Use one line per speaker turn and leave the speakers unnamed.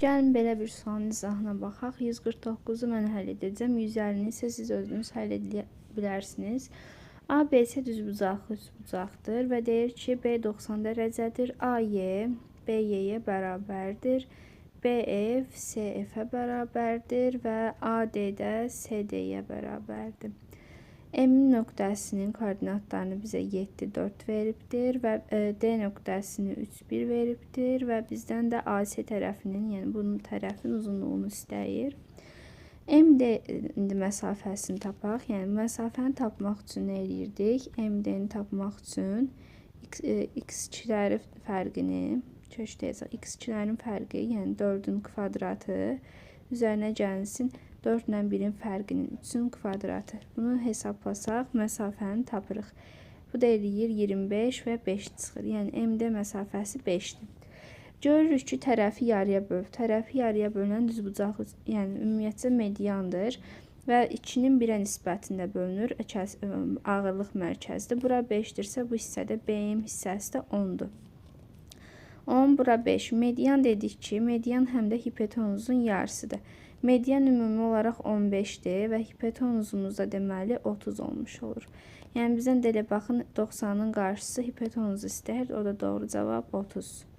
Gəlin belə bir sualın izahına baxaq. 149-u mən həll edəcəm. 150-ni isə siz özünüz həll edə bilərsiniz. ABC düzbucaqlı üçbucaqdır və deyir ki, B 90 dərəcədir. AY BY-yə bərabərdir. BF CF-ə bərabərdir və AD də CD-yə bərabərdir. M nöqtəsinin koordinatlarını bizə 7, 4 veribdir və D nöqtəsini 3, 1 veribdir və bizdən də AC tərəfinin, yəni bunun tərəfin uzunluğunu istəyir. MD indi məsafəsini tapaq. Yəni məsafəni tapmaq üçün nə eləyirdik? MD-ni tapmaq üçün x2-ləri fərqini köçdəyəcək. X2-lərin fərqi, yəni 4-ün kvadratı üzərinə gəlsin 4 ilə 1-in fərqinin 3-ün kvadratı. Bunu hesablasaq məsafəni tapırıq. Bu da eləyir 25 və 5 çıxır. Yəni MD məsafəsi 5-dir. Görürük ki, tərəfi yarıya bölüb. Tərəfi yarıya bölünən düzbucaqlı, yəni ümumiyyətcə mediandır və 2-nin 1-ə nisbətində bölünür. Ağırlıq mərkəzidir. Bura 5-dirsə, bu hissədə BM hissəsi də 10-dur. 10 bura 5. Median dedik ki, median həm də hipotenuzun yarısıdır. Median ümumi olaraq 15-dir və hipotenuzumuz da deməli 30 olmuş olur. Yəni bizdən də elə baxın 90-ın qarşısı hipotenuzu istəyir. O da doğru cavab 30.